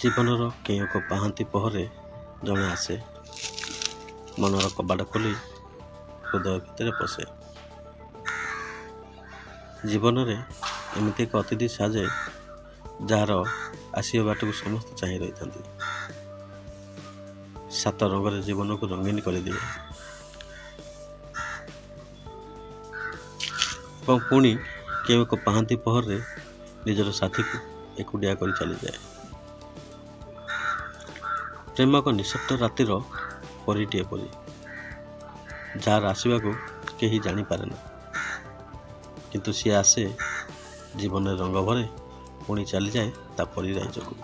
ଜୀବନର କେଉଁ ଏକ ପାହାନ୍ତି ପହରେ ଜଣେ ଆସେ, ମନର କବାଟ ଖୋଲି ହୃଦୟ ଭିତରେ ପଶେ। ଜୀବନରେ ଏମିତି ଏକ ଅତିଥି ସାଜେ, ଯାହାର ଆସିବା ବାଟକୁ ସମସ୍ତେ ଚାହିଁ ରହିଥାନ୍ତି। ସାତ ରଙ୍ଗରେ ଜୀବନକୁ ରଙ୍ଗୀନ କରିଦିଏ ଏବଂ ପୁଣି କେଉଁ ଏକ ପାହାନ୍ତି ପହରରେ ନିଜର ସାଥୀକୁ ଏକୁଟିଆ କରି ଚାଲିଯାଏ। ପ୍ରେମ ଏକ ନିଃଶବ୍ଦ ରାତିର ପରିଟିଏ ପରି, ଯାହାର ଆସିବାକୁ କେହି ଜାଣିପାରେ ନା, କିନ୍ତୁ ସିଏ ଆସେ, ଜୀବନରେ ରଙ୍ଗ ଭରେ, ପୁଣି ଚାଲିଯାଏ ତା ପରି ରାଇଜକୁ।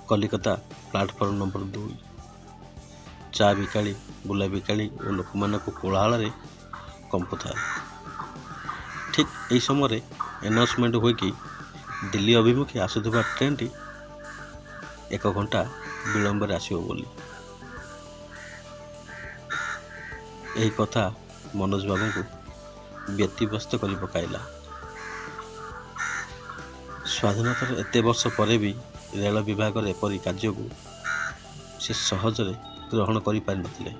Calcutta platform number 2। ଚା ବିକାଳି, ବୁଲା ବିକାଳି ଓ ଲୋକମାନଙ୍କ କୋଳାହଳରେ କମ୍ପୁଥାଏ। ଠିକ୍ ଏହି ସମୟରେ ଆନାଉନ୍ସମେଣ୍ଟ ହୁଏ କି ଦିଲ୍ଲୀ ଅଭିମୁଖେ ଆସୁଥିବା ଟ୍ରେନ୍ଟି 1 ଘଣ୍ଟା ବିଳମ୍ବରେ ଆସିବ ବୋଲି। ଏହି କଥା ମନୋଜ ବାବୁଙ୍କୁ ବ୍ୟତିବ୍ୟସ୍ତ କରି ପକାଇଲା। ସ୍ୱାଧୀନତାର ଏତେ ବର୍ଷ ପରେ ବି ରେଳ ବିଭାଗର ଏପରି କାର୍ଯ୍ୟକୁ ସେ ସହଜରେ ଗ୍ରହଣ କରିପାରିନଥିଲେ।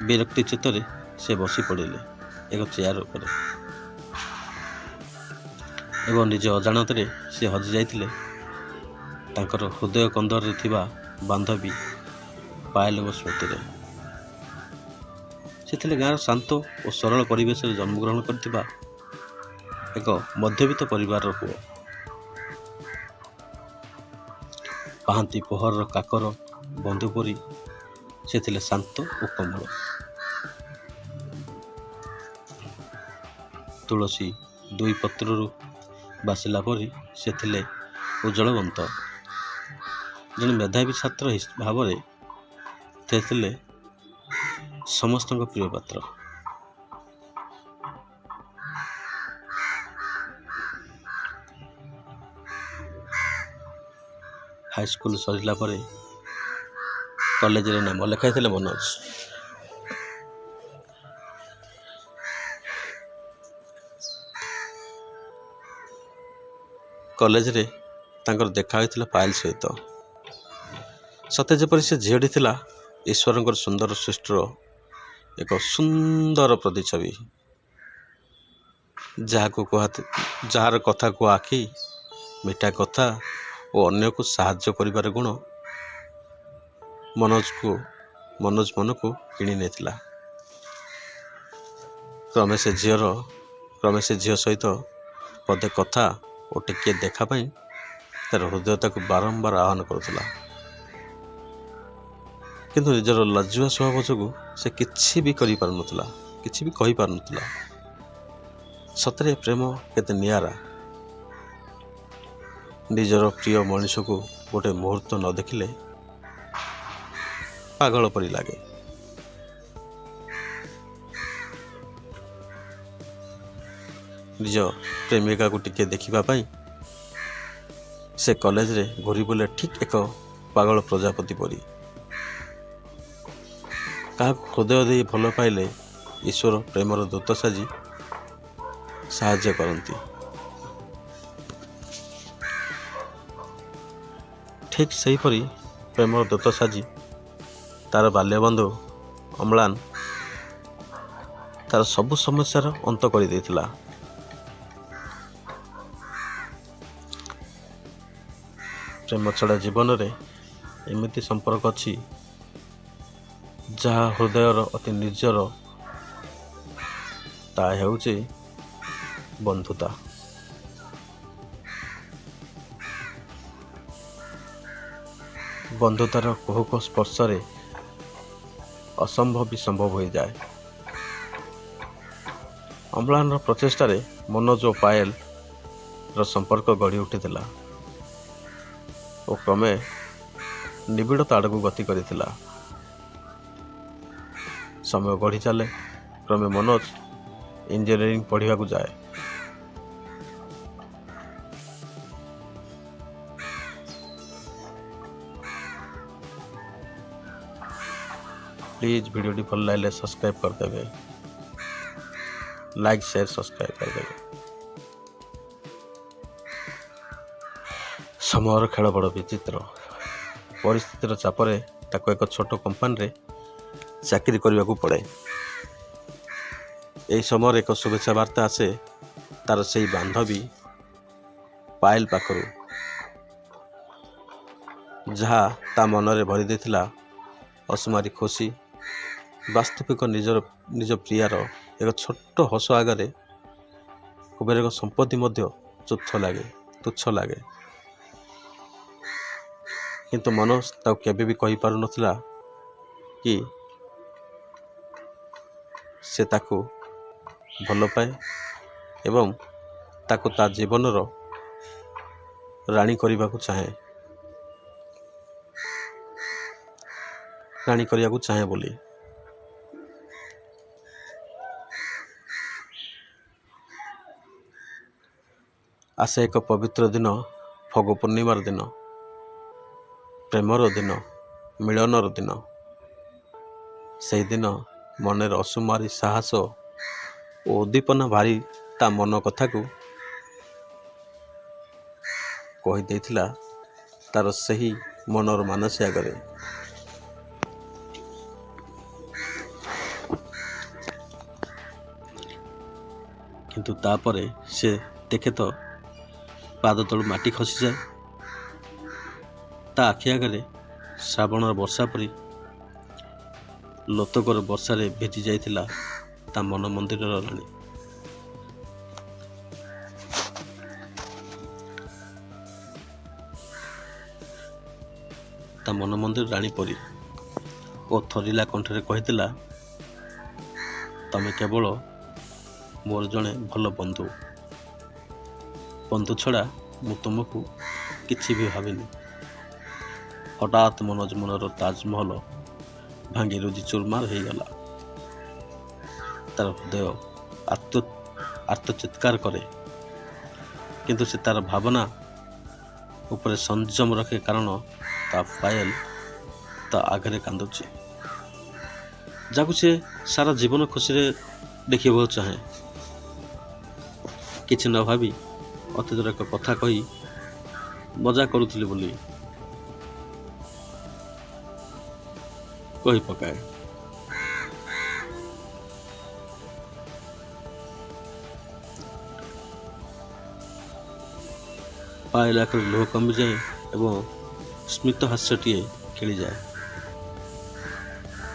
ବିରକ୍ତି ଚିତ୍ତରେ ସେ ବସି ପଡ଼ିଲେ ଏକ ଚେୟାର ଉପରେ ଏବଂ ନିଜ ଅଜାଣତରେ ସେ ହଜିଯାଇଥିଲେ ତାଙ୍କର ହୃଦୟ କନ୍ଦରରେ ଥିବା ବାନ୍ଧବୀ ପାୟଲଙ୍କ ସ୍ମୃତିରେ। ସେ ଥିଲେ ଗାଁର ଶାନ୍ତ ଓ ସରଳ ପରିବେଶରେ ଜନ୍ମଗ୍ରହଣ କରିଥିବା ଏକ ମଧ୍ୟବିତ୍ତ ପରିବାରର ପୁଅ। ପାହାନ୍ତି ପହରର କାକର ବନ୍ଧୁ ପରି ସେ ଥିଲେ ଶାନ୍ତ ଓ କୋମଳ। ତୁଳସୀ ଦୁଇ ପତ୍ରରୁ ବାସିଲା ପରି ସେ ଥିଲେ ଉଜ୍ଜଳବନ୍ତ। ଜଣେ ମେଧାବୀ ଛାତ୍ର ଭାବରେ ସେ ଥିଲେ ସମସ୍ତଙ୍କ ପ୍ରିୟ ପାତ୍ର। ହାଇସ୍କୁଲ ସରିଲା ପରେ କଲେଜରେ ନାମ ଲେଖାଇଥିଲେ ମନୋଜ। କଲେଜରେ ତାଙ୍କର ଦେଖା ହୋଇଥିଲା ପାୟଲ ସହିତ। ସତେ ଯେପରି ସେ ଝିଅଟି ଥିଲା ଈଶ୍ୱରଙ୍କର ସୁନ୍ଦର ସୃଷ୍ଟିର ଏକ ସୁନ୍ଦର ପ୍ରତିଛବି, ଯାହାର କଥା କୁହା ଆଖି, ମିଠା କଥା ଓ ଅନ୍ୟକୁ ସାହାଯ୍ୟ କରିବାର ଗୁଣ ମନୋଜ ମନକୁ କିଣି ନେଇଥିଲା। କ୍ରମେ ସେ ଝିଅ ସହିତ ପଦେ କଥା ଓ ଟିକିଏ ଦେଖା ପାଇଁ ତାର ହୃଦୟ ତାକୁ ବାରମ୍ବାର ଆହ୍ୱାନ କରୁଥିଲା। କିନ୍ତୁ ନିଜର ଲଜ୍ଜୁଆ ସ୍ୱଭାବ ଯୋଗୁଁ ସେ କିଛି ବି କରିପାରୁନଥିଲା, କିଛି ବି କହିପାରୁନଥିଲା। ସତରେ ପ୍ରେମ କେତେ ନିଆରା। ନିଜର ପ୍ରିୟ ମଣିଷକୁ ଗୋଟେ ମୁହୂର୍ତ୍ତ ନ ଦେଖିଲେ ପାଗଳ ପରି ଲାଗେ। ନିଜ ପ୍ରେମିକାକୁ ଟିକେ ଦେଖିବା ପାଇଁ ସେ କଲେଜରେ ଘୁରି ବୁଲେ ଠିକ୍ ଏକ ପାଗଳ ପ୍ରଜାପତି ପରି। କାହାକୁ ହୃଦୟ ଦେଇ ଭଲ ପାଇଲେ ଈଶ୍ୱର ପ୍ରେମର ଦୂତ ସାଜି ସାହାଯ୍ୟ କରନ୍ତି। ଠିକ୍ ସେହିପରି ପ୍ରେମର ଦୂତ ସାଜି ତାର ବାଲ୍ୟବନ୍ଧୁ ଅମ୍ଳାନ ତାର ସବୁ ସମସ୍ୟାର ଅନ୍ତ କରିଦେଇଥିଲା। ପ୍ରେମ ଛଡ଼ା ଜୀବନରେ ଏମିତି ସମ୍ପର୍କ ଅଛି ଯାହା ହୃଦୟର ଅତି ନିଜର, ତା ହେଉଛି ବନ୍ଧୁତା। ବନ୍ଧୁତାର କୁହୁକ ସ୍ପର୍ଶରେ ଅସମ୍ଭବ ବି ସମ୍ଭବ ହୋଇଯାଏ। ଅମ୍ଳାନର ପ୍ରଚେଷ୍ଟାରେ ମନୋଜ ଓ ପାୟଲର ସମ୍ପର୍କ ଗଢ଼ି ଉଠିଥିଲା ଓ କ୍ରମେ ନିବିଡ଼ତା ଆଡ଼କୁ ଗତି କରିଥିଲା। ସମୟ ଗଢ଼ି ଚାଲେ। କ୍ରମେ ମନୋଜ ଇଞ୍ଜିନିୟରିଂ ପଢ଼ିବାକୁ ଯାଏ। ପ୍ଲିଜ୍ ଭିଡ଼ିଓଟି ଭଲ ଲାଗିଲେ ସବସ୍କ୍ରାଇବ୍ କରିଦେବେ, ଲାଇକ୍ ସେୟାର ସବସ୍କ୍ରାଇବ୍ କରିଦେବେ। ସମୟର ଖେଳ ବଡ଼ ବିଚିତ୍ର। ପରିସ୍ଥିତିର ଚାପରେ ତାକୁ ଏକ ଛୋଟ କମ୍ପାନୀରେ ଚାକିରି କରିବାକୁ ପଡ଼େ। ଏହି ସମୟରେ ଏକ ଶୁଭେଚ୍ଛା ବାର୍ତ୍ତା ଆସେ ତାର ସେଇ ବାନ୍ଧବୀ ପାଏଲ ପାଖରୁ, ଯାହା ତା ମନରେ ଭରି ଦେଇଥିଲା ଅସୁମାରୀ ଖୁସି। ବାସ୍ତବିକ ନିଜର ନିଜ ପ୍ରିୟାର ଏକ ଛୋଟ ହସ ଆଗରେ କୁବେରଙ୍କ ସମ୍ପତ୍ତି ମଧ୍ୟ ତୁଚ୍ଛ ଲାଗେ, ତୁଚ୍ଛ ଲାଗେ। କିନ୍ତୁ ମନୋଜ ତାକୁ କେବେ ବି କହିପାରୁନଥିଲା କି ସେ ତାକୁ ଭଲ ପାଏ ଏବଂ ତାକୁ ତା ଜୀବନର ରାଣୀ କରିବାକୁ ଚାହେଁ, ରାଣୀ କରିବାକୁ ଚାହେଁ ବୋଲି। ଆସେ ଏକ ପବିତ୍ର ଦିନ, ଫଗୁ ପୂର୍ଣ୍ଣିମାର ଦିନ, ପ୍ରେମର ଦିନ, ମିଳନର ଦିନ। ସେହିଦିନ ମନରେ ଅସୁମାରୀ ସାହସ ଓ ଉଦ୍ଦୀପନା ଭାରି ତା ମନ କଥାକୁ କହିଦେଇଥିଲା ତାର ସେହି ମନର ମାନସୀ ଆଗରେ। କିନ୍ତୁ ତାପରେ ସେ ଦେଖେ ତ ପାଦ ତଳୁ ମାଟି ଖସିଯାଏ। ତା ଆଖି ଆଗରେ ଶ୍ରାବଣର ବର୍ଷା ପରି ଲୋତକର ବର୍ଷାରେ ଭିଜି ଯାଇଥିଲା ତା ମନ ମନ୍ଦିରର ରାଣୀ। ତା ମନ ମନ୍ଦିର ରାଣୀ ପରି ଓ ଥରିଲା କଣ୍ଠରେ କହିଥିଲା, ତମେ କେବଳ ମୋର ଜଣେ ଭଲ ବନ୍ଧୁ। ବନ୍ଧୁ ଛଡ଼ା ମୁଁ ତୁମକୁ କିଛି ବି ଭାବିନି। ହଠାତ୍ ମନୋଜ ମନର ତାଜମହଲ ଭାଙ୍ଗି ରୁଜି ଚୁରମାର ହେଇଗଲା। ତାର ହୃଦୟ ଆତ୍ମଚିତ୍କାର କରେ, କିନ୍ତୁ ସେ ତାର ଭାବନା ଉପରେ ସଂଯମ ରଖେ, କାରଣ ତା ପାୟଲ ତା ଆଗରେ କାନ୍ଦୁଛି, ଯାହାକୁ ସେ ସାରା ଜୀବନ ଖୁସିରେ ଦେଖିବାକୁ ଚାହେଁ। କିଛି ନ ଭାବି ଅତୀତର ଏକ କଥା କହି ମଜା କରୁଥିଲି ବୋଲି କହି ପକାଏ। ପାୟଲ ଆଖିରେ ଲୁହ କମିଯାଏ ଏବଂ ସ୍ମିତ ହାସ୍ୟଟିଏ ଖେଳିଯାଏ।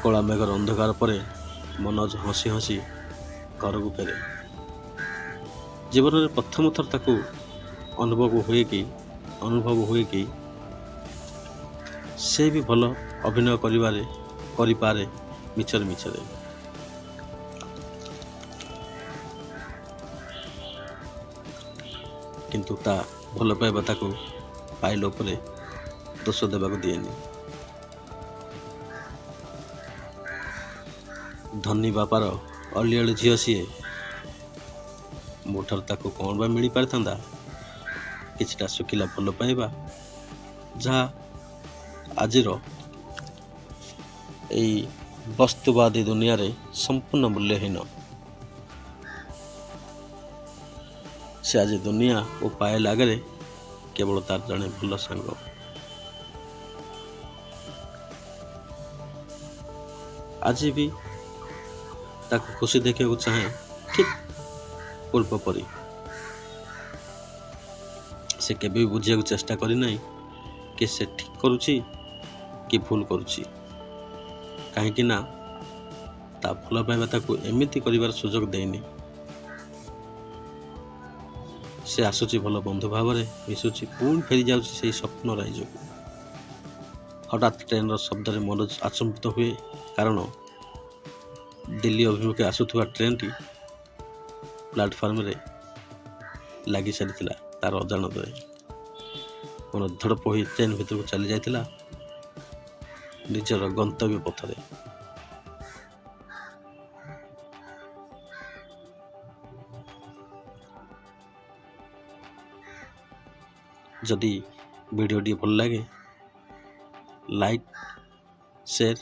କଳା ମେଘର ଅନ୍ଧକାର ପରେ ମନୋଜ ହସି ହସି ଘରକୁ ଫେରେ। ଜୀବନରେ ପ୍ରଥମ ଥର ତାକୁ ଅନୁଭବ ହୁଏ କି ସେ ବି ଭଲ ଅଭିନୟ କରିପାରେ ମିଛରେ ମିଛରେ। କିନ୍ତୁ ତା ଭଲ ପାଇବା ତାକୁ ପାୟଲ ଉପରେ ଦୋଷ ଦେବାକୁ ଦିଏନି। ଧନୀ ବାପାର ଅଲିଅଳି ଝିଅ ସିଏ। ମୋ ଠାରୁ ତାକୁ କ'ଣ ବା ମିଳିପାରିଥାନ୍ତା? କିଛିଟା ଶୁଖିଲା ଭଲ ପାଇବା, ଯାହା ଆଜିର ଏଇ ବସ୍ତୁବାଦୀ ଦୁନିଆରେ ସମ୍ପୂର୍ଣ୍ଣ ମୂଲ୍ୟହୀନ। ସେ ଆଜି ଦୁନିଆ ଓ ପାୟଲ ଆଗରେ କେବଳ ତାର ଜଣେ ଭଲ ସାଙ୍ଗ। ଆଜି ବି ତାକୁ ଖୁସି ଦେଖିବାକୁ ଚାହେଁ ଠିକ୍ ପୂର୍ବ ପରି। ସେ କେବେ ବି ବୁଝିବାକୁ ଚେଷ୍ଟା କରିନାହିଁ କି ସେ ଠିକ୍ କରୁଛି କି ଭୁଲ କରୁଛି, କାହିଁକି ନା ତା ଭଲ ପାଇବା ତାକୁ ଏମିତି କରିବାର ସୁଯୋଗ ଦେଇନି। ସେ ଆସୁଛି, ଭଲ ବନ୍ଧୁ ଭାବରେ ମିଶୁଛି, ପୁଣି ଫେରିଯାଉଛି ସେଇ ସ୍ୱପ୍ନ ରାଇଜକୁ। ହଠାତ୍ ଟ୍ରେନ୍ର ଶବ୍ଦରେ ମନୋଜ ଆଚମ୍ବିତ ହୁଏ, କାରଣ ଦିଲ୍ଲୀ ଅଭିମୁଖେ ଆସୁଥିବା ଟ୍ରେନ୍ଟି ପ୍ଲାଟଫର୍ମରେ ଲାଗି ସାରିଥିଲା ତାର ଅଜାଣତରେ। ମନୋଜ ଧଡ଼ପ ହୋଇ ଟ୍ରେନ୍ ଭିତରକୁ ଚାଲି ଯାଇଥିଲା ନିଜର ଗନ୍ତବ୍ୟ ପଥରେ। ଯଦି ଭିଡ଼ିଓଟି ଭଲ ଲାଗେ, ଲାଇକ୍, ସେୟାର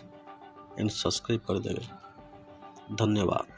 ଆଣ୍ଡ ସବସ୍କ୍ରାଇବ୍ କରିଦେବେ। ଧନ୍ୟବାଦ।